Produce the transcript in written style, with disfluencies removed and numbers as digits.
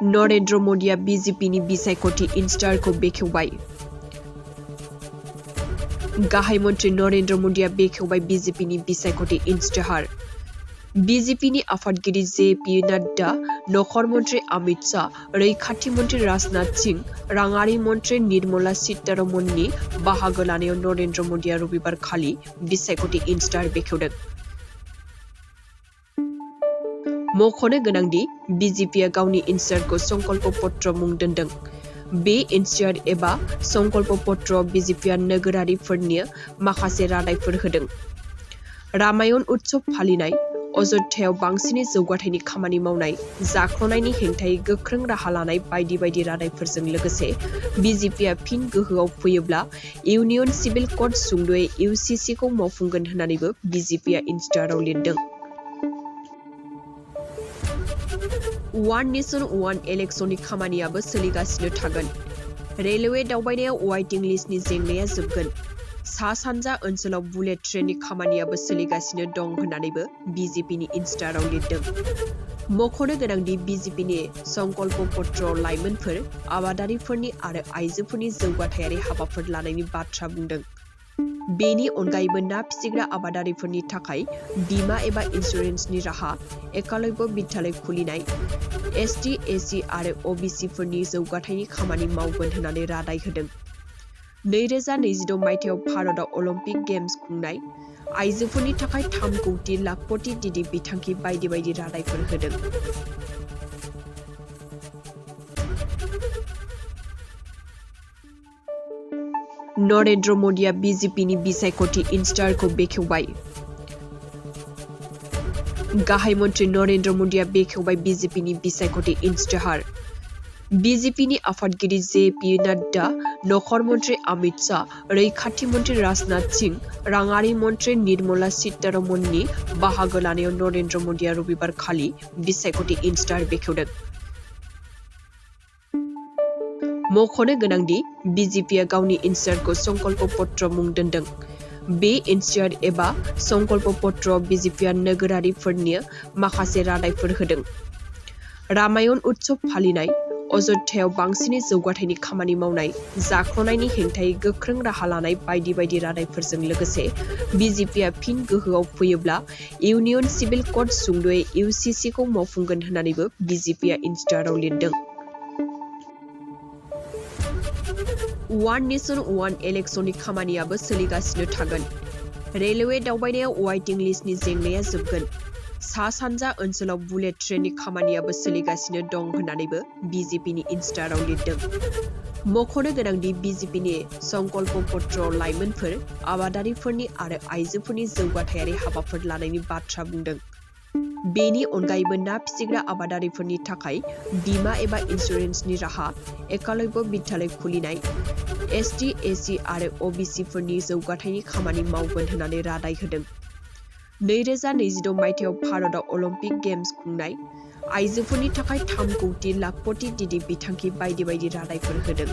नरेन्द्र मोदीआ बीजेपीनि बिसायख'थि इस्ताहारखौ बेखेवबाय। गाहाय मन्त्री नरेन्द्र मोदीआ बेखेवबाय बीजेपीनि बिसायख'थि इस्ताहार। बीजेपीनि आफादगिरि जे.पी. नड्डा, नखर मन्त्री अमित शाह, रैखाथि मन्त्री राजनाथ सिंह, राङारि मन्त्री निर्मला सीतारमणनि बाहागो लानायाव नरेन्द्र मोदीआ रबिबार खालि बिसायख'थि इस्ताहार बेखेवदों। मख'नो गोनांदि बीजेपीआ गावनि इस्ताहारखौ संकल्प पत्र मुं दोन्दों। बे इस्ताहार एबा संकल्प पत्रआव बीजेपीआ नोगोरारिफोरनो माखासे रादायफोर होदों। रामायण उत्सव फालिनाय, अयोध्यायाव बांसिनै जौगाथायनि खामानि मावनाय, जाख्ल'नायनि हेंथायै गोख्रों राहा लानाय बायदि बायदि रादायफोरजों लोगोसे बीजेपीआ फिन गोहोआव फैयोब्ला इउनियन सिभिल क'ड सुंद'यै इउसिसिखौ मावफुंगोन होन्नानैबो बीजेपीआ इस्ताहाराव लिरदों। वान नेशन वान इलेक्शननि खामानियाबो सोलिगासिनो थागोन। रेलवे दावबायनायाव वेटिं लिस्टनि जेंनाया जोबगोन। सा-सानजा ओनसोलाव बुलेट ट्रेननि खामानियाबो सोलिगासिनो दं होन्नानैबो बीजेपीनि इस्ताहाराव लिरदों। मख'नो गोनांदि बीजेपीनि संकल्प पत्रआव लाइमोनफोर, आबादारिफोरनि आरो आइजोफोरनि जौगाथायारि हाबाफोर लानायनि बाथ्रा बुंदों। बेनि अनगायैबो ना फिसिग्रा आबादारिफोरनि थाखाय बीमा एबा इन्सुरेन्सनि राहा, एकालव्य बिद्यालय खुलिनाय, एसटि, एसि आरो अबिसिफोरनि जौगाथायनि खामानि मावगोन होननानै रादाय होदों। 2022 मायथाइयाव भारतआव अलिम्पिक गेम्स खुंनाय, आइजोफोरनि थाखाय 3 कौटि दिदि बिथांखि बायदि बायदि रादायफोर होदों। नरेन्द्र मोदीआ बीजेपीनि बिसायख'थि इस्ताहारखौ बेखेवबाय। गाहाय मन्त्री नरेन्द्र मोदीआ बेखेवबाय बीजेपीनि बिसायख'थि इस्ताहार। बीजेपीनि आफादगिरि जे.पी. नड्डा, नखर मन्त्री अमित शाह, रैखाथि मन्त्री राजनाथ सिंह, राङारि मन्त्री निर्मला सीतारमणनि बाहागो लानायाव नरेन्द्र मोदीआ रबिबार खालि बिसायख'थि इस्ताहार बेखेवदों। मख'नो गोनांदि बीजेपीआ गावनि इस्ताहारखौ संकल्प पत्र मुं दोन्दों। बे इस्ताहार एबा संकल्प पत्रआव बीजेपीआ नोगोरारिफोरनो माखासे रादायफोर होदों। रामायण उत्सव फालिनाय, अयोध्यायाव बांसिनै जौगाथायनि खामानि मावनाय, जाख्ल'नायनि हेंथायै गोख्रों राहा लानाय बायदि बायदि रादायफोरजों लोगोसे बीजेपीआ फिन गोहोआव फैयोब्ला इउनियन सिभिल क'ड सुंद'यै इउसिसिखौ मावफुंगोन होन्नानैबो बीजेपीआ इस्ताहाराव लिरदों। वान नेशन वान इलेक्शननि खामानियाबो सोलिगासिनो थागोन। रेलवे दावबायनायाव वेटिं लिस्टनि जेंनाया जोबगोन। सा-सानजा ओनसोलाव बुलेट ट्रेननि खामानियाबो सोलिगासिनो दं होन्नानैबो बीजेपीनि इस्ताहाराव लिरदों। मख'नो गोनांदि बीजेपीनि संकल्प पत्रआव लाइमोनफोर, आबादारिफोरनि आरो आइजोफोरनि जौगाथायारि हाबाफोर लानायनि बाथ्रा बुंदों। बेनि अनगायैबो ना फिसिग्रा आबादारिफोरनि थाखाय बीमा एबा इन्सुरेन्सनि राहा, एकालव्य बिद्यालय खुलिनाय, एसटि, एसि आरो अबिसिफोरनि जौगाथायनि खामानि मावगोन होननानै रादाय होदों। 2022 मायथाइयाव भारतआव अलिम्पिक गेम्स खुंनाय, आइजोफोरनि थाखाय 3 कौटि दिदि बिथांखि बायदि बायदि रादायफोर होदों।